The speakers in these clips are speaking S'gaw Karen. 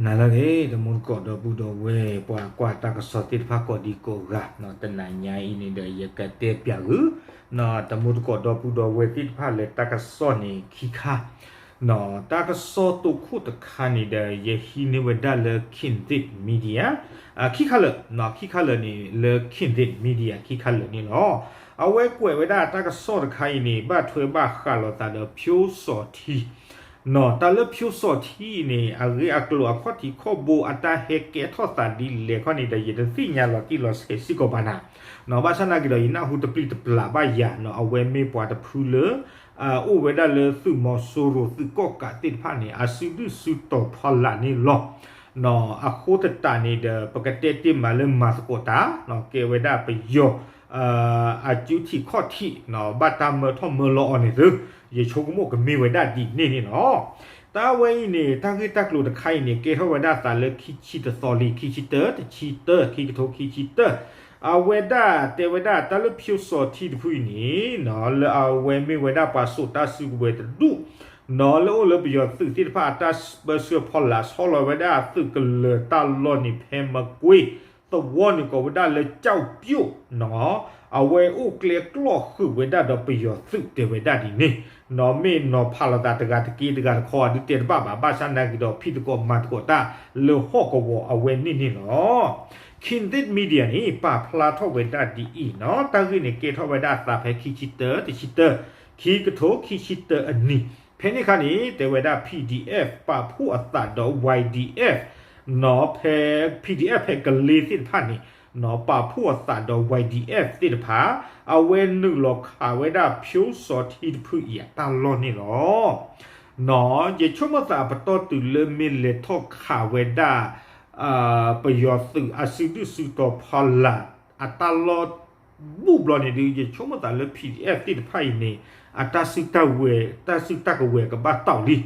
နၤလၢအဂ့ၤ တမူတကိးဒီပုၢ်ဒီဝဲၢ် ပှၤကွၢ်တၢ်ကစီၣ်သ့ၣ်တဖၣ်ကိးဒံကိးဂၤ, တနၤညါအံၤန့ၣ်ဒီး ယကတဲပၠးဂုာ် တမူတကိးဒီပုၢ်ဒီဝဲၢ်သ့ၣ်တဖၣ်လၢတၢ်ကစီၣ်န့ၣ်ခံခါ, တၢ်ကစီၣ်တိခိၣ်တခါန့ၣ်ဒီး ယဟံးန့ၢ်ဝဲဒၣ်လၢ Kindit Media ခံခါလၢာ်, ခံခါလၢာ်န့ၣ်လၢ Kindit Media ခံခါလၢာ်န့ၣ်လီၤ. အဝဲကွဲးဝဲဒၣ်တၢ်ကစီၣ်တခါအံၤန့ၣ် ဘၣ်ထွဲဘၣ်ဃးလိာ်သးဒီးဖၠိစီၤထံ တၢ်လၢဖၠိစီၤထံအံၤန့ၣ် အဂ့ၢ်အကျိၤအခီၣ်ထံးခီၣ်ဘိအတၢ်ဟဲကဲထီၣ်သးဒ်လဲၣ်ခီန့ၣ်ဒီး ယတသ့ၣ်ညါလီၤတံၢ်လီၤဆဲးစ့ၢ်ကီးဘၣ်နၤ, ဘၣ်ဆၣ်နာ်က့ၤဒီး ယနၢ်ဟူတပျံၤတပျၢ်ဘၣ်ယၤနီၤ, အဝဲမ့ၢ်ပှၤတဖုလၢ အိၣ်ဝဲဒၣ်လၢသုးမီၤစိရိၤသုးကီၣ်ကးသ့ၣ်တဖၣ်န့ၣ် အစုဒုၣ်စုတီၤဖီလာ်န့ၣ်လီၤ. အဃိသတးန့ၣ်ဒီး ပကတဲတ့ၢ်မးလၢမၤသကိးတၢ်, ကဲဝဲဒၣ်ပယီၤ အစုထံးခီၣ်ထံး ဘၣ်တၢ်မၢထီၣ်မၢလီၤအီၤန့ၣ်သု, ယဆိကမိၣ်ကမ့ၢ်ဝဲဒၣ်ဒ်န့ၣ်န့ၣ်လီၤ. တၢ်ဝဲအံၤန့ၣ် တၢ်ဂ့ၢ်တၢ်ကျိၤတခါအံၤန့ၣ် ကဲထီၣ်ဝဲဒၣ်သးလၢခံဆံတသီလံ, ခံဆံတၢ, တဆံတၢ, ခံကထိခံဆံတၢ, အဝဲဒၣ်တဲဝဲဒၣ်တၢ်လၢဖၠိစီၤထံတဖုအံၤန့ၣ် လၢအဝဲမ့ၢ်ဝဲဒၣ်ပှၤစိာ်တၢ်စုကဝဲၤတဒူၣ် နီၤ လၢအိၣ်လၢပယီၤသုးသ့ၣ်တဖၣ်အတၢ်ပၢဆှၢဖီလာ် ဆီလီၤဝဲဒၣ်အသုးကလၢၤတၢ်လီၢ်န့ၣ် ဖဲမကွ့သဝီန့ၣ် ကိးဝဲဒၣ်လၢကၠီၣ်ပၠိၣ်နီၤ, အဝဲအိၣ်ကျဲကျီၢ်ဃုာ်ဝဲဒၣ်ဒီးပယီၤသုးတဲဝဲဒၣ်ဒ်န့ၣ်နီၤ, မ့ၢ်နီၤဖးလိာ်သးတဂၤတက့ၢ်တဂၤတခီ ဒုးတဲတဘၣ်ဘၣ်, ဘၣ်ဆၣ်နာ်က့ၤဒီး ဖံးသကိးမၤသကိးတၢ်လၢဟီၣ်ကဝီၤအဝဲန့ၣ်န့ၣ်လီၤ. Kindit Media န့ၣ် ပာ်ဖျါထီၣ်ဝဲဒၣ်ဒ်အံၤနီၤ, တၢ်ဂ့ၢ်န့ၣ် ကဲထီၣ်ဝဲဒၣ်အသးဖဲခံဆံတၢ, တဆံတၢ, ခံကထိခံဆံတၢအနံၤ, ဖဲန့ၣ်အခါန့ၣ် တဲဝဲဒၣ် PDF ပာ်ဖှိၣ်အသးဒီး YDF နီၤ, ဖဲ PDF ဖဲကလ့သ့ၣ်တဖၣ်န့ၣ်နီၤ ပာ်ဖှိၣ်အသးဒီး YDF သ့ၣ်တဖၣ် အဝဲနုာ်လီၤခးဝဲဒၣ်ဖၠိစီၤထံတဖုအံၤအတၢ်လီၢ်န့ၣ်လီၤ. နီၤ ယဆိကမိၣ်သးအပတီၢ်တုၤလၢမ့ၢ်လဲၤထီၣ်ခးဝဲဒၣ် ပယီၤသုးအစုဒုၣ်စုတီၤဖီလာ် အတၢ်လီၢ် ဘူၣ်ဘျီန့ၣ်ဒုး ယဆိကမိၣ်သးလၢ PDF သ့ၣ်တဖၣ်အံၤန့ၣ် အတၢ်စုတၢ်ဝဲၤ တၢ်စုတၢ်ကဝဲၤကဘၣ်တီၢ်လံ,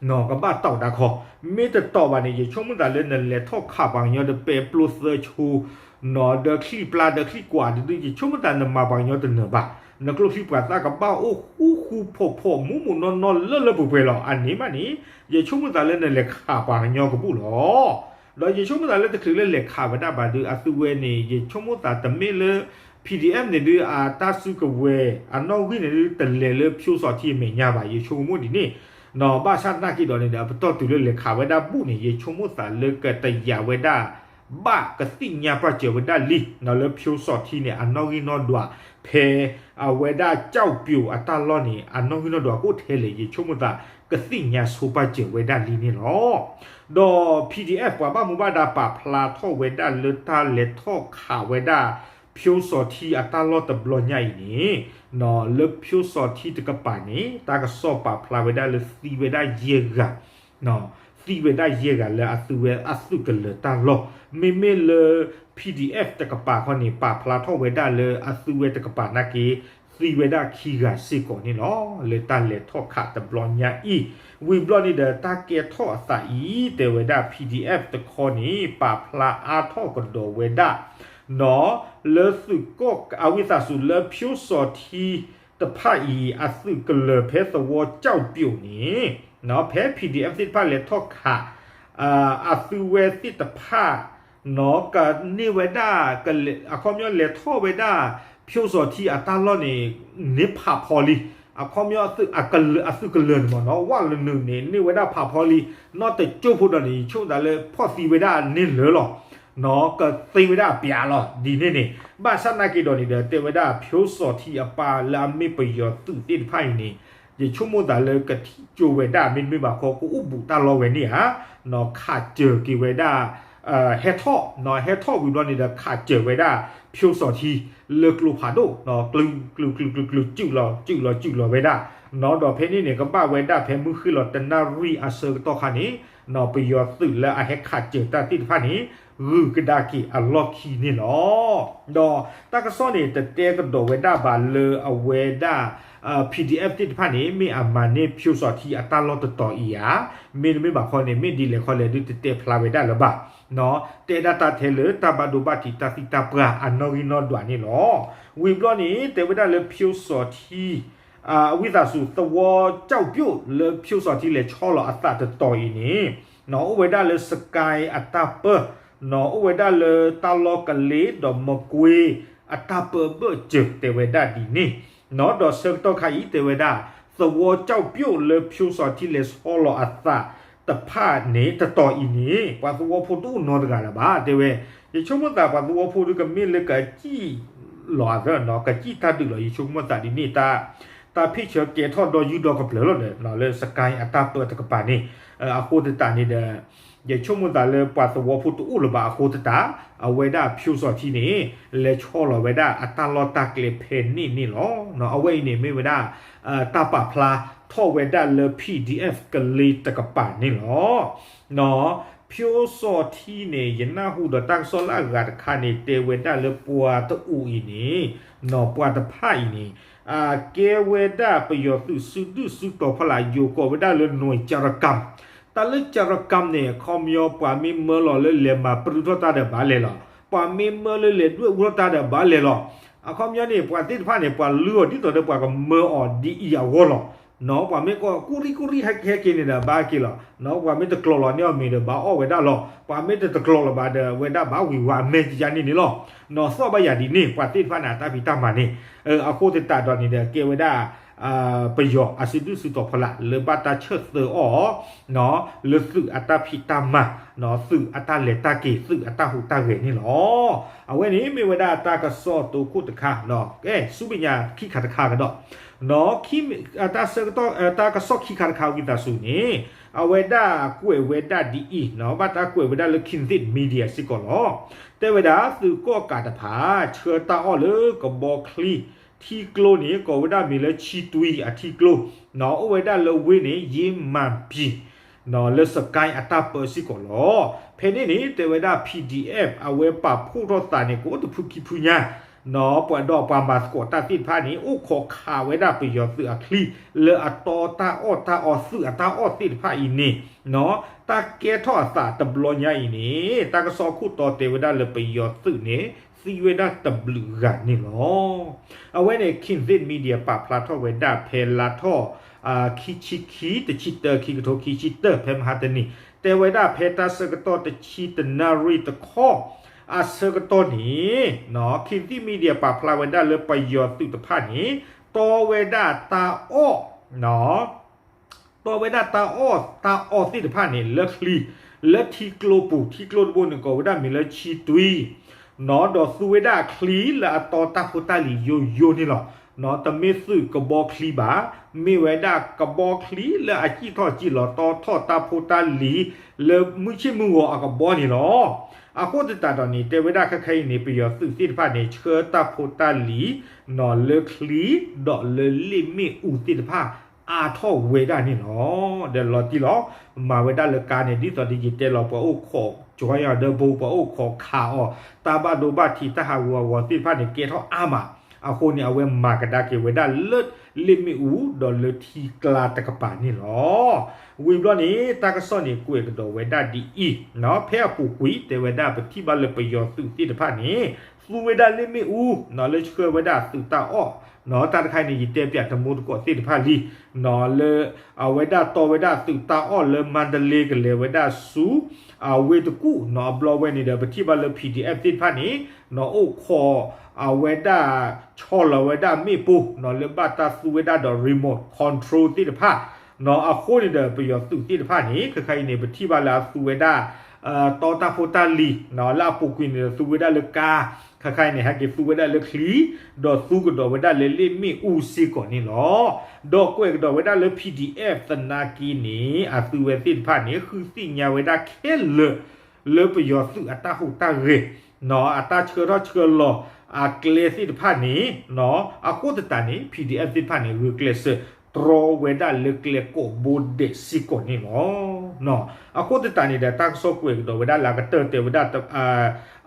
နီၤ ကဘၣ်တီၢ်ဒၣ်ခီ, မ့ၢ်တတီၢ်ဘၣ်န့ၣ် ယဆိကမိၣ်သးလၢနလဲၤထီၣ်ခးပှၤကညီဒီးပဲာ်ပျိသၢဆိ နီၤ ဒီးချံပျါဒီးချံကွၢ်ဒုးဒုး ယဆိကမိၣ်သးနမၤပှၤကညီတနၢၤဘၣ်, နကျိချံပှၤသၣ်ကဘၣ်အိၣ်ဃူဃူဖိးဖိး မူးမူးနီၢ်နီၢ်လၢလၢပှဲၤပှဲၤလီၤ. အန့ၣ်မးန့ၣ် ယဆိကမိၣ်သးလၢနလဲၤခးပှၤကညီကဘူၣ်လီၤ. ဒီးယဆိကမိၣ်သးလၢတချုးလၢလဲၤခးဝဲဒၣ်ဘၣ်ဒုး အသုဝဲန့ၣ် ယဆိကမိၣ်သးတမ့ၢ်လၢ PDF န့ၣ်ဒုး အတၢ်စုကဝဲၤ အနီၣ်ဂံၢ်န့ၣ်ဒုး တလဲၤလၢဖၠိစီၤထံအမဲာ်ညါဘၣ် ယဆိကမိၣ်ဒ်န့ၣ်, နီၤ ဘၣ်ဆၣ်သနာ်က့ဒီးန့ၣ်ဒီး အပတီၢ်တုၤလၢလဲၤခးဝဲဒၣ်ဘူၣ်န့ၣ် ယဆိကမိၣ်သးလၢကတယာ်ဝဲဒၣ် ဘၣ်ကသ့ၣ်ညါပာ်စၢၤဝဲဒၣ်လံ, နီၤ လၢဖၠိစီၤထံန့ၣ် အနီၣ်ဂံၢ်နီၣ်ဒွး ဖဲအဝဲဒၣ်ကၠီၣ်ပျိၤအတၢ်လီၢ်န့ၣ် အနီၣ်ဂံၢ်နီၣ်ဒွးကအိၣ်ထဲလဲၣ် ယဆိကမိၣ်သး ကသ့ၣ်ညါဆိပာ်စၢၤဝဲဒၣ်လံန့ၣ်လီၤ. ဒီး PDF ပှၤဘၣ်မူဘၣ်ဒါပာ်ဖျါထီၣ်ဝဲဒၣ်လၢတၢ်လဲၤထီၣ်ခးဝဲဒၣ် ဖၠိစီၤထံအတၢ်လီၢ်တဘျီညါအံၤန့ၣ်, နီၤ လၢဖၠိစီၤထံတကပၤန့ၣ် တၢ်ကစီၣ်ပာ်ဖျါဝဲဒၣ်လၢသံဝဲဒၣ်ယဲၢ်ဂၤ သံဝဲဒၣ်ယဲၢ်ဂၤလၢအသုဝဲအသုးကလၢၤတၢ်လီၢ်, မ့မ့ၢ်လၢ PDF တကပၤခီန့ၣ် ပာ်ဖျါထီၣ်ဝဲဒၣ်လၢအသုဝဲတကပၤနာ်က့ သံဝဲဒၣ်ခံဂၤစ့ၢ်ကီးန့ၣ်လီၤ. လၢတၢ်လဲၤထီၣ်ခးတဘျီညါအံၤ, ဝံၤဘျီန့ၣ်ဒီး တၢ်ကဲထီၣ်အသးအံၤ တဲဝဲဒၣ် PDF တခီန့ၣ် ပာ်ဖျါအါထီၣ်ကဒီးဝဲဒၣ် နီၤ လၢသုးကီၣ် အဝံသးစူၤလၢဖၠိစီၤထံတဖၣ်အံၤ အသုးကလၢၤဖဲသဝီကၠီၣ်ပျိၤန့ၣ်, နီၤ ဖဲ PDF သ့ၣ်တဖၣ်လဲၤထီၣ်ခး အသုဝဲသ့ၣ်တဖၣ် နီၤ ကန့ၢ်ဝဲဒၣ် အခီပညီလဲၤထီၣ်ဝဲဒၣ် ဖၠိစီၤထံအတၢ်လီၢ်န့ၣ် န့ၢ်ဖးဖီလံ, အခီပညီအသုးကလၢၤန့ၣ်မ့ၢ်နီၤ ဝၣ်လၢနုာ်န့ၣ် န့ၢ်ဝဲဒၣ်ဖးဖီလံ, နီၢ်တကၠိဖိဒီးန့ၣ် ယဆိကမိၣ်သးလၢဖီၣ်သံဝဲဒၣ်န့ၢ်လၢာ်လီၤ, နီၤ ကသ့ဝဲဒၣ်အပျးလီၤ ဒ်န့ၣ်န့ၣ်, ဘၣ်ဆၣ်နာ်က့ဒီးန့ၣ်ဒီး တဲဝဲဒၣ်ဖၠိစီၤထံအပၢ်လၢအမ့ၢ်ပယီၤသုးသ့ၣ်တဖၣ်အံၤန့ၣ် ယဆိကမိၣ်သးလၢကထံၣ်ကၠိဝဲဒၣ် မ့တမ့ၢ်ဘၣ်ခီ ကအိၣ်ဘူးတၢ်လီၢ်ဝဲန့ၣ်ဧါ, နီၤ ခးစၢၤက့ၤဝဲဒၣ် ဟဲထီၣ် နီၤ ဟဲထီၣ်ဝံၤဘျီန့ၣ်ဒီး ခးစၢၤဝဲဒၣ် ဖၠိစီၤထံ လၢကျိဖးဒိၣ် နီၤ ကျုၤကျုၤကျုၤကျုၤကျုၤ စုၣ်လီၤစုၣ်လီၤစုၣ်လီၤဝဲဒၣ်, နီၤ ဒီးဖဲန့ၣ်န့ၣ် ကဘၣ်ဝဲဒၣ်ဖဲမုၢ်ဃ့ၢ်လီၤတနၣ်ရံၣ်အဆၢကတီၢ်ခါန့ၣ်, နီၤ ပယီၤသုးလၢအဟဲခးစၢၤတၢ်သ့ၣ်တဖၣ်န့ၣ် ဂုၤကဒါက့ၤအလီၢ်ခံန့ၣ်လီၤ. ဒီးတၢ်ကစီၣ်န့ၣ် တတဲကဒီးဝဲဒၣ်ဘၣ်လၢအဝဲဒၣ် PDF သ့ၣ်တဖၣ်န့ၣ် မ့ၢ်အမၤန့ၢ်ဖၠိစီၤထံအတၢ်လီၢ်တတီၤအံၤဧါ, မ့တမ့ၢ်ဘၣ်ခီန့ၣ် မ့ၢ်ဒ်လဲၣ်ခီလဲၣ်ဒုး တတဲဖျါဝဲဒၣ်လၢၤဘၣ်, နီၤ တဲဒၣ်တၢ်ထဲလၢတၢ်ဘၣ်ဒိဘၣ်ထံးတၢ်သံတၢ်ပှၢ်အနီၣ်ဂံၢ်နီၣ်ဒွးန့ၣ်လီၤ. ဝံၤဘျီန့ၣ် တဲဝဲဒၣ်လၢဖၠိစီၤထံ အဝံသးစူၤ သဝီကၠီၣ်ပျိၣ်လၢဖၠိစီၤထံလဲၤဆီလီၤအသးတတီၤအံၤန့ၣ် အိၣ်ဝဲဒၣ်လၢ စကဲအတၢ်ပၢ, အိၣ်ဝဲဒၣ်လၢတၢ်လီၢ်ကလ့ဒီးမကွ့အတၢ်ပၢဘၢၣ်စၢၤ တဲဝဲဒၣ်ဒ်န့ၣ်, ဒီးဆၢကတီၢ်ခါအံၤ တဲဝဲဒၣ် သဝီကၠီၣ်ပၠိၣ်လၢဖၠိစီၤထံလဲၤဆီလီၤအသးတဖၣ်န့ၣ် တတီၤအံၤန့ၣ် ပှၤသဝီဖိတအိၣ်နီတဂၤလၢၤဘၣ် တဲဝဲ, ယဆိကမိၣ်သးပှၤသဝီဖိဒုးကမ့ၢ်လၢကစံၣ်လီၤအသးနီၤ ကစံၣ်တၢ်ဒုးလီၤ ယဆိကမိၣ်သးဒ်န့ၣ် တၢ်ဖ့ၣ်ဆၢကဲထီၣ်ဒီးယူၢ်ဒီးကပျၢၤလီၤဒီး လၢစကဲအတၢ်ပၢတကပၤန့ၣ်, အဃိသတးန့ၣ်ဒီး ယဆိကမိၣ်သးလၢပှၤသဝီဖိတအိၣ်လၢၤဘၣ်အဃိသတး အဝဲဒၣ်ဖၠိစီၤထံန့ၣ် လဲၤဆီလီၤဝဲဒၣ်အတၢ်လီၢ်တၢ်ကျဲဖဲန့ၣ်န့ၣ်လီၤ. အဝဲအံၤန့ၣ်မ့ၢ်ဝဲဒၣ် တၢ်ပာ်ဖျါထီၣ်ဝဲဒၣ်လၢ PDF ကလ့တကပၤန့ၣ်လီၤ. ဖၠိစီၤထံန့ၣ် ယနၢ်ဟူဒီးတၢ်ကစီၣ်လၢအဂၤတခါန့ၣ် တဲဝဲဒၣ်လၢပှၤတအိၣ်အံၤန့ၣ် နီၢ်ပှၤတဖၣ်အံၤန့ၣ် အကဲဝဲဒၣ်ပယီၤသုးစုဒုၣ်စုတီၤဖီလာ် ယိၤကိးဝဲဒၣ်လၢ နွံ ကၠရကၣ်, တၢ်လၢ ကၠရကၣ် န့ၣ် အခီပညီ ပှၤမ့ၢ်မၢလီၤလၢလဲၤမၤပြူထီၣ်တၢ်ဒီးဘၣ်လဲၤလီၤ, ပှၤမ့ၢ်မၢလၢလဲၤဒွဲၣ်အူထီၣ်တၢ်ဒီးဘၣ်လဲၤလီၤ. အခီပညီန့ၣ် ပှၤသ့ၣ်တဖၣ်န့ၣ် ပှၤလုၢ်အီၤဒ်သိးဒီးပှၤကမၢအီၤဒ်အံၤအဂီၢ်လီၤ. နီၢ်ပှၤမ့ၢ်ကိးကူၣ်ရံၣ်ကူၣ်ရံၣ်ဟဲက့ၤဟဲက့ၤန့ၣ်ဒီးဘၣ်က့ၤလီၤ. နီၢ်ပှၤမ့ၢ်တကျိၤလီၤန့ၢ်အီၤမ့ၤဒီးဘၣ်အီၣ်ဝဲဒၣ်လီၤ. ပှၤမ့ၢ်တတကျိၤလီၤဘၣ်ဒီး ဝဲဒၣ်ဘၣ်ဝံၤဝါအမဲာ်ကယါန့ၣ်န့ၣ်လီၤ. နီၢ်သီၣ်ဘၣ်ယၤဒ်န့ၣ် ပှၤသ့ၣ်တဖၣ်န့ၣ် အတၢ်ဖံးတၢ်မၤန့ၣ်, အဃိသတးဒီးန့ၣ်ဒီး ကဲဝဲဒၣ် ပယီၤအစုဒုၣ်စုတီၤဖီလာ် လၢဘၣ်တၢ်ဆၢၣ်သၢအီၤ လၢသုးအတၢ်ဖံးတၢ်မၤ, သုးအတၢ်လဲၤတၢ်က့ၤ သုးအတၢ်ဟူးတၢ်ဂဲၤန့ၣ်လီၤ. အဝဲန့ၣ်မ့ၢ်ဝဲဒၣ်တၢ်ကစီၣ်တိခိၣ်တခါ, ကဲ ဆူမဲာ်ညါခံခါတခါကဒီး, တၢ်ဆၢကတီၢ် တၢ်ကစီၣ်ခံခါတခါဝံသးစူၤန့ၣ် အဝဲဒၣ်ကွဲးဝဲဒၣ်ဒ်အံၤ, ဘၣ်တၢ်ကွဲးဝဲဒၣ်လၢ Kynthei Media စ့ၢ်ကီးလီၤ. တဲဝဲဒၣ် သုးကီၣ်ကးတဖၣ် ဆှၢတၢ်အီၣ်လၢကဘီချံ ထံကျိန့ၣ် ကိးဝဲဒၣ်မံၤလၢ ချံတွံ အထံကျိ, အိၣ်ဝဲဒၣ်လၢဝ့ၢ်န့ၣ် ယ့မၢ်ပံၤ လၢစကဲအတၢ်ပၢစ့ၢ်ကီးလီၤ. ဖဲန့ၣ်န့ၣ် တဲဝဲဒၣ် PDF အဝဲပာ်ဖှိၣ်ထီၣ်သးန့ၣ် ကအိၣ်တဖုခံဖုညါ, ပှၤဒီးပှၤမၤသကိးတၢ်သ့ၣ်တဖၣ်န့ၣ် အိၣ်ခိးခးဝဲဒၣ်ပယီၤသုးအချံ လၢအတီတၢ်အီၣ်တၢ်အီ သုးအတၢ်အီၣ်သ့ၣ်တဖၣ်အံၤန့ၣ်, တၢ်ကဲထီၣ်အသးတဘျီညါအံၤန့ၣ် တၢ်ကစီၣ်ခိၣ်တီတဲဝဲဒၣ်လၢပယီၤသုးန့ၣ် သံဝဲဒၣ်တဘျုးဂၤန့ၣ်လီၤ. အဝဲန့ၣ် Kynthei Media ပာ်ဖျါထီၣ်ဝဲဒၣ်ဖဲလါထီၣ် ခံဆံခံ တဆံတၢ ခံကထိခံဆံတၢ ဖဲမဟါတနံၤ တဲဝဲဒၣ်ဖဲတၢ်ဆၢကတီၢ်တဆံတနၣ်ရံၣ်တခီ အဆၢကတီၢ်န့ၣ် Kynthei Media ပာ်ဖျါဝဲဒၣ်လၢပယီၤသုးတဖၣ်န့ၣ် တီဝဲဒၣ်တၢ်အီၣ် တီဝဲဒၣ်တၢ်အီၣ်တၢ်အီသ့ၣ်တဖၣ်န့ၣ် လၢချံ လၢထံကျိပူၤ ထံကျိတဘိန့ၣ် ကိးဝဲဒၣ်မံၤလၢ ချံတွံ ဒီးသူဝဲဒၣ်အချံလၢအတီတၢ်ဖိတၢ်လံၤယိယိန့ၣ်လီၤ. တမ့ၢ်သုးကဘီချံဘၣ်, မ့ၢ်ဝဲဒၣ်ကဘီချံလၢအစံၣ်ထီၣ်စံၣ်လီၤ တီထီၣ်တၢ်ဖိတၢ်လံၤ လၢမုၢ်ဆ့ၣ်မုၢ်ဂီၤအကဘီန့ၣ်လီၤ. အဃိသတးဒီးန့ၣ် တဲဝဲဒၣ်ခဲခါအံၤန့ၣ် ပယီၤသုးသ့ၣ်တဖၣ်န့ၣ် ဆှၢတၢ်ဖိတၢ်လံၤ လၢချံ ဒီးလၢလ့ၣ်မ့ၣ်အူသ့ၣ်တဖၣ် အါထီၣ်ဝဲဒၣ်န့ၣ်လီၤ. ဒီးလီၤတံၢ်လီၤ မၤဝဲဒၣ်လၢကါန့ၣ် ဒ်သိးဒီးယတဲလီၤ ပှၤအိၣ်ခိး ကၠီယၤဒၢဘိ ပှၤအိၣ်ခိးခးအီၤ တၢ်ဘၣ်ဒိဘၣ်ထံး တၢ်ဟးဂူာ်ဟးဂီၤသ့ၣ်တဖၣ်န့ၣ် ကဲထီၣ်အါမး. အဃိန့ၣ် အဝဲမၤကဒါက့ၤဝဲဒၣ်လၢလ့ၣ်မ့ၣ်အူ ဒီးလၢထံကျါတကပၤန့ၣ်လီၤ. ဝံၤဘျီန့ၣ် တၢ်ကစီၣ်န့ၣ် ကွဲးကဒီးဝဲဒၣ်ဒ်အံၤ, ဖဲအပူၤကွံာ် တဲဝဲဒၣ်ပထံၣ်ဘၣ်လၢပယီၤသုးသ့ၣ်တဖၣ်န့ၣ် သူဝဲဒၣ်လ့ၣ်မ့ၣ်အူ လၢဆှၢဝဲဒၣ်သုးတၢ်အီၣ် တၢ်တခါအံၤန့ၣ် ယတဲပၠးတမူတကိးသ့ၣ်တဖၣ်လံ လၢ အဝဲဒၣ်တီဝဲဒၣ်သုးတၢ်အီၣ်လၢမါဒလ့ ကလဲၤဝဲဒၣ်ဆူ အဝ့ၢ်တကူၣ် အဘျီဝဲန့ၣ်ဒီး ပထံၣ်ဘၣ်လၢ PDF သ့ၣ်တဖၣ်န့ၣ် အိၣ်ခိး အဝဲဒၣ် ဆီလီၤဝဲဒၣ်မ့ၣ်ပိၢ် လၢဘၣ်တၢ်သူဝဲဒၣ်ဒီး remote control သ့ၣ်တဖၣ် အဃိန့ၣ်ဒီး ပယီၤသုးသ့ၣ်တဖၣ်န့ၣ် ခဲခါအံၤန့ၣ် ပထံၣ်ဘၣ်လၢအသူဝဲဒၣ် တီတၢ်ဖိတၢ်လံၤ လၢအပူၤကွံာ်န့ၣ်ဒီး သူဝဲဒၣ်လၢကါ ခဲခါအံၤန့ၣ် ဟဲက့ၤသူဝဲဒၣ်လၢချံ ဒီးသူကဒီးဝဲဒၣ်လၢလ့ၣ်မ့ၣ်အူစ့ၢ်ကီးန့ၣ်လီၤ. ဒီးကွဲးကဒီးဝဲဒၣ်လၢ PDF သနာ်က့န့ၣ် အသုဝဲသ့ၣ်တဖၣ်န့ၣ် ဃုသ့ၣ်ညါဝဲဒၣ်ခဲလၢာ် လၢပယီၤသုးအတၢ်ဟူးတၢ်ဂဲၤ အတၢ်ဆှၢထီၣ်ဆှၢလီၤ အကျဲသ့ၣ်တဖၣ်န့ၣ် အဃိသတးန့ၣ် PDF သ့ၣ်တဖၣ်န့ၣ် ဂုာ်ကျဲးစၢး တြီဝဲဒၣ်လၢကျဲကိးဘိဒဲးစ့ၢ်ကီးန့ၣ်လီၤ. အဃိသတးန့ၣ်ဒီး တၢ်ကစီၣ်ကွဲးကဒီးဝဲဒၣ်လၢအကတၢၢ်တဲဝဲဒၣ်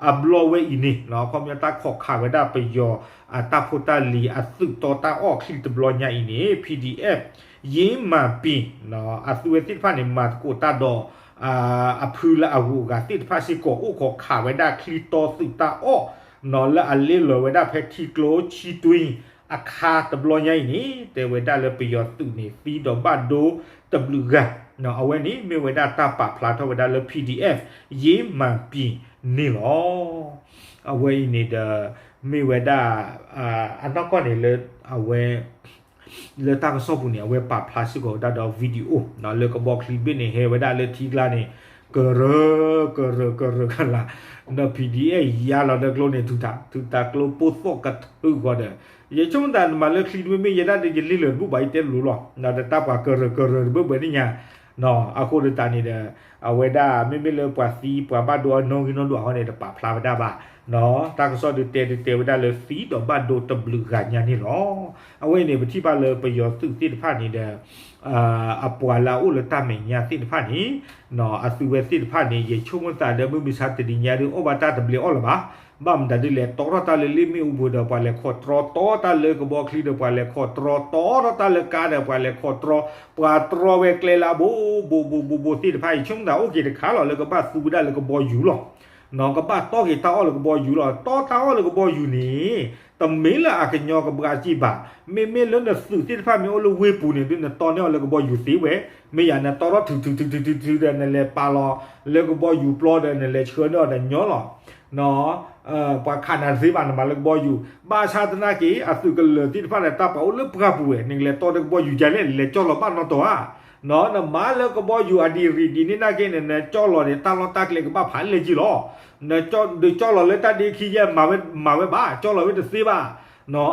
အဘျီဝဲအံၤန့ၣ် ခီပညီတၢ်ခိးခးဝဲဒၣ်ပယီၤ အတၢ်ဖိတၢ်လံၤအသုးတီတၢ်အီၣ်ချံတဘျီညါအံၤန့ၣ် PDF ယ့မၢ်ပံၤ အသုဝဲသ့ၣ်တဖၣ်န့ၣ် မၤသကိးတၢ်ဒီး အဖုလၢအဂုၤအဂၤသ့ၣ်တဖၣ်စ့ၢ်ကီး အိၣ်ခိးခးဝဲဒၣ်ချံတီသုးတၢ်အီၣ် လၢအလ့လီၤဝဲဒၣ်ဖဲထံကျိ ချံတွံ အခါတဘျီညါအံၤန့ၣ် တဲဝဲဒၣ်လၢပယီၤသုးန့ၣ် သံဒီးဘၣ်ဒိတဘျုးဂၤ အဝဲန့ၣ်မ့ၢ်ဝဲဒၣ်တၢ်ပာ်ဖျါထီၣ်ဝဲဒၣ်လၢ PDF ယ့မၤပံၤန့ၣ်လီၤ. အဝဲအံၤန့ၣ်ဒီး မ့ၢ်ဝဲဒၣ် အနီၢ်ကီၢ်န့ၣ်လၢ အဝဲ လၢတၢ်ကစီၣ်ပူၤန့ၣ် အဝဲပာ်ဖျါစ့ၢ်ကီးဝဲဒၣ်ဒီး video လၢကဘီချံတဘ့ၣ်န့ၣ် ဟဲဝဲဒၣ်လၢထံကျါန့ၣ် ကရၢ ကရၢ ကရၢကလာ် ဒီး PDF ယါလီၤဒီးကျိန့ၣ် ထုးထး ထုးထးကျိပိၢ်သီၣ်ကထုးဃီဒီး ယဆိကမိၣ်သးနမၤလၢချံတဘ့ၣ်မ့ၢ်ယဲဒၣ်ဒီး ယလ့ၢ်လၢာ်တဘူၣ်ဘၣ် ယတဲလိၤလီၤ ဒီးတၢ်ပှၤကရၢကရၢတဘ့ၣ်ဘၣ်န့ၣ်ညါ အဃိဒီးတၢ်န့ၣ်ဒီး အဝဲဒၣ်မ့မ့ၢ်လၢပှၤသံပှၤဘၣ်ဒိအနီၣ်ဂံၢ်နီၣ်ဒွးအဃိန့ၣ် တပာ်ဖျါဝဲဒၣ်ဘၣ် တၢ်ကစီၣ်ဒုးတဲဒုးတဲဝဲဒၣ်လၢသံဒီးဘၣ်ဒိတဘျုးဂၤညါန့ၣ်လီၤ. အဝဲအံၤန့ၣ် ပထံၣ်ဘၣ်လၢပယီၤသုးသ့ၣ်တဖၣ်န့ၣ်ဒီး အပှၤလၢအအိၣ်လၢတၢ်မဲာ်ညါသ့ၣ်တဖၣ်န့ၣ် အသုဝဲသ့ၣ်တဖၣ်န့ၣ် ယဆိကမိၣ်သးဒီးမုၢ်မဆါတနံၤညါဒုး အီၣ်ဘၣ်တၢ်တဘျဲးအီၣ်လၢၤဘၣ်. ဘၣ်မတၤဒ်လဲၣ် တီထီၣ်တၢ်လၢလ့ၣ်မ့ၣ်အူပူၤဒီးပှၤလဲၤခီၣ်တြီ တီတၢ်လၢကဘီချံဒီးပှၤလဲၤခီၣ်တြီ တီထီၣ်တၢ်လၢကါဒီးပှၤလဲၤခီၣ်တြီ ပှၤတြီဝဲကျဲလၢအဘိဘိဘိဘိဘိသ့ၣ်တဖၣ်အံၤ ဆိကမိၣ်သးအိၣ်က့ၤတခါလီၤ လၢကဘၣ်သူဝဲဒၣ်လၢကဘီယူၤလီၤ. ကဘၣ်တီက့ၤတၢ်အီၣ်လၢကဘီယူၤလီၤ. တီတၢ်အီၣ်လၢကဘီယူၤန့ၣ် တမ့ၢ်လၢအကညီကဘှါစ့ၢ်ဘၣ်. မ့မ့ၢ်လၢနသုးသ့ၣ်တဖၣ်မ့ၢ်အိၣ်လၢဝ့ၢ်ပူၤန့ၣ် ဒုးနတီန့ၢ်အီၤလၢကဘီယူၤသ့ဝဲ, မ့ၢ်ယၤနတီထီၣ်ထုးထုးထုးထုးထုးဒီး နလဲၤပာ်လီၤလၢကဘီယူၤပျီဒီး နလဲၤဆှၢန့ၢ်အီၤဒီးညီလီၤ. ပှၤခးနၤတသ့ဘၣ် နမၤလၢကဘီယူၤ, ဘၣ်ဆၣ်သနာ်က့ အသုးကလၢၤသ့ၣ်တဖၣ်ဒီး တၢ်ပာ်အိၣ်လၢပှၢ်ပူၤဝဲ, နကလဲၤတီလၢကဘီယူၤကလဲၣ် နလဲၤကၠီၣ်လီၤဘၣ်နီၢ်တီဧါ. နမၤလၢကဘီယူၤအဒံးရံးဒံးန့ၣ်နာ်က့န့ၣ် နကၠီၣ်လီၤန့ၣ် တၢ်လီၢ်တၢ်ကျဲကဘၣ်ဖးလဲၢ်က့လီၤ. နဒုးကၠီၣ်လီၤလၢတၢ်ဒ့ခံယဲၢ် မၤဝဲဘၣ်, ကၠီၣ်လီၤဝဲတသ့ဘၣ်.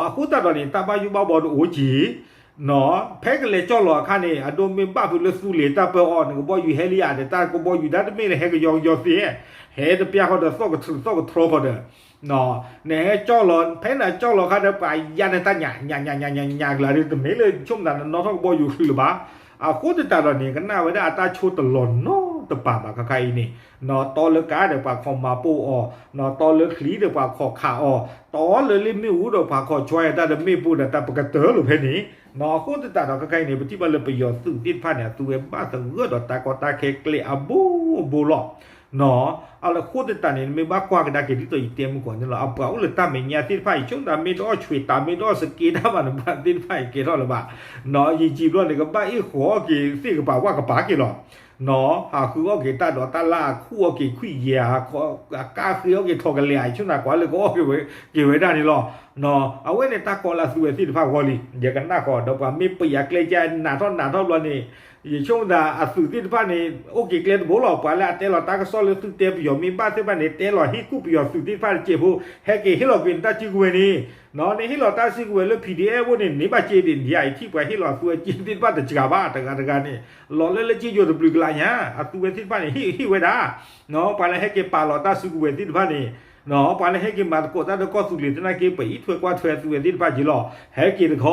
အဃိသတးဒီးန့ၣ် တၢ်ဘၣ်ယိၣ်ဘၣ်ဘီတအိၣ်က့ၤ ဖဲကလဲၤကၠီၣ်လီၤအခါန့ၣ် အဒိမ့ၢ်ဘၣ်ဖုးလၢသူလ့ၤတၢ်ပၢအီၤ နကဘီယူၤဟဲလံဧါ, ဒီးတၢ်ကဘီယူၤဒၣ်တမ့ၢ်လၢဟဲကယီကယီသ့, ဟဲတပျၢ်ဃီဒီးသီၣ်ကထြီသီၣ်ကထြီဃီဒီး နဟဲကၠီၣ်လီၤ ဖဲနကၠီၣ်လီၤအခါဒီး ပှၤယါန့ၢ်တၢ်ညၣ်ညၣ်ညၣ်ညၣ်ညၣ်ညၣ်ကလၤဒီး တမ့ၢ်လၢဆိကမိၣ်သးနနီၣ်ထီၣ်ကဘီယူၤချုးလၢၤဘၣ်. အဃိသတးဒီးန့ၣ် ကနၣ်ဝဲဒၣ်အတၢ်ဆိတလီၤနီတပၤဘၣ်ခါခါအံၤန့ၣ်, တီလၢကါဒီးပှၤခီၣ်မၤပိာ်အီၤ, တီလၢချံဒီးပှၤခီၣ်ခးအီၤ, တီလၢလ့ၣ်မ့ၣ်အူဒီးပှၤခီၣ်ဆွဲတၢ်ဒီးမ့ၣ်ပိၢ်ဒီးတၢ်ပကတၢၢ်လီၤဖဲန့ၣ်. အဃိသတးဒီးခါခါအံၤန့ၣ် ပထံၣ်ဘၣ်လၢပယီၤသုးသ့ၣ်တဖၣ်န့ၣ် အသုဝဲဘၣ်သဂၢၢ်ဒီးတၢ်ကီတၢ်ခဲကျဲအဘိဘိလီၤ. အဃိသတးန့ၣ် နမ့ၢ်ဘၣ်ကွၢ်ကဒါက့ၤဒ်သိးယတဲမုၢ်ကီၢ်န့ၣ်လီၤ. အပှၤအိၣ်လၢတၢ်မဲာ်ညါသ့ၣ်တဖၣ်အံၤ ဆိကမိၣ်သးမ့ၢ်တအီၣ်ဆှံးတၢ်မ့ၢ်တအီၣ်စက့တၢ်ဘၣ်န့ၣ် ပှၤသ့ၣ်တဖၣ်အံၤကဲထီၣ်လၢၤဘၣ်. ယံာ်ယံာ်ဘျီန့ၣ် ကဘၣ်အ့ၣ်ဃီၤအီၣ်က့ၤသ့ၣ်ကပၤဝၣ်ကပၤက့ၤလီၤ. ဟးဃုအီၣ်က့ၤတၢ်ဒိးတၢ်လၢ် ခူၣ်အီၣ်က့ၤခွံၣ်ယဲၢ် ကါဃ့အီၣ်က့ၤထီၣ်ကလဲာ် ယဆိကမိၣ်သးကွၢ်လၢကအီၣ်က့ၤဝဲဒၣ်န့ၣ်လီၤ. အဝဲန့ၣ်တၢ်ကီလၢအသုဝဲသ့ၣ်တဖၣ်ဂီၢ်လံ ယကနၣ်ဃီၤ ဒီးပှၤမ့ၢ်ပယၤကျဲကနးထီၣ်နးထီၣ်ဘျီန့ၣ် ယဆိကမိၣ်သးအသုးသ့ၣ်တဖၣ်န့ၣ် အိၣ်က့ၤကျဲတဘိလီၤ. ပှၤလၢအတဲလီၤတၢ်ကစီၣ်လၢသုတဲပယီၤမ့ၢ်ဘၣ်သ့ၣ်တဖၣ်န့ၣ် တဲလီၤဟ့ၣ်ကူၣ်ပယီၤသုးသ့ၣ်တဖၣ်တစဲးဖိ ဟဲက့ၤဟ့ၣ်လီၤကွံာ်နတၢ်စုကဝဲၤန့ၣ်, နဟ့ၣ်လီၤတၢ်စုကဝဲၤလၢ PDF အိၣ်န့ၣ် န့ၢ်ဘၣ်စ့ဒံးဒံးဧါ, ယထံၣ်ပှၤဟ့ၣ်လီၤအသုးအစ့သ့ၣ်တဖၣ်တစှၤဘၣ် တဂၤတဂၤန့ၣ် လီၤလၢလၢက့ယိာ်တဘျုးကလးညါ အသုးဝဲသ့ၣ်တဖၣ်န့ၣ် ဟ့ၣ်ဟ့ၣ်ဝဲဒၣ် ပှၤလၢဟဲက့ၤပာ်လီၤတၢ်စုကဝဲၤသ့ၣ်တဖၣ်န့ၣ်, ပှၤလၢဟဲက့ၤမၤသကိးတၢ်ဒီးကီၢ်သူလ့ၤသနာ်က့ ပအံးထွဲကွၢ်ထွဲအသုးဝဲသ့ၣ်တဖၣ်က့ၤလီၤ. ဟဲက့ၤတခီ,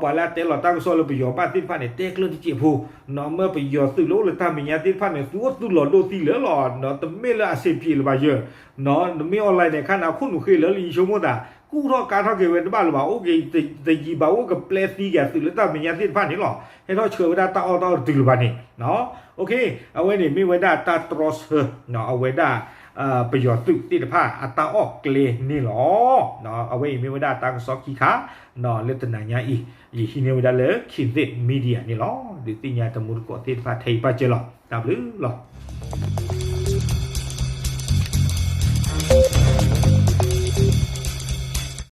ပှၤလၢအတဲလီၤတၢ်ကစီၣ်လၢပယီၤဘၣ်သ့ၣ်တဖၣ်န့ၣ် တဲကျၢၢ်တစဲးဖိ, မ့ၢ်ပယီၤသုးလၢအိၣ်လၢတၢ်မဲာ်ညါသ့ၣ်တဖၣ်န့ၣ် သုအိၣ်သုးလီၤဒိၣ်သံလၢာ်လီၤ. တမ့ၢ်လၢအဆံးပျံၤလၢၤဘၣ်ယဲၢ်, နမ့ၢ် online န့ၣ် ခါန့ၣ် အခိၣ်နူာ်ဃ့လၢာ်လံ ယဆိကမိၣ်သး ကူၣ်ထီၣ်ကါထီၣ်က့ၤဝဲတဘၣ်လၢၤဘၣ်, အိၣ်က့ၤတယံာ်ဘၣ် အိၣ်ကပျဲသံက့ၤအသုးလၢတၢ်မဲာ်ညါသ့ၣ်တဖၣ်န့ၣ်လီၤ. ဟဲထီၣ်ဆှၢဝဲဒၣ်တၢ်အီၣ်တၢ်အီတတုၤလၢၤဘၣ်န့ၣ်, အဝဲန့ၣ်မ့ၢ်ဝဲဒၣ်တၢ်တြီဆၢ အဝဲဒၣ် ပယီၤသုးသ့ၣ်တဖၣ်အတၢ်အီၣ်ကျဲန့ၣ်လီၤ. အဝဲအံၤမ့ၢ်ဝဲဒၣ်တၢ်ကစီၣ်ခံခါ လၢတနၤညါအံၤ ယဟံးန့ၢ်ဝဲဒၣ်လၢ Kingthip Media န့ၣ်လီၤ. ဒုးသ့ၣ်ညါတမူတကိးသ့ၣ်တဖၣ်ထဲအံၤပၣ်ကဲလီၤ. တၢ်ဘျုးလီၤ.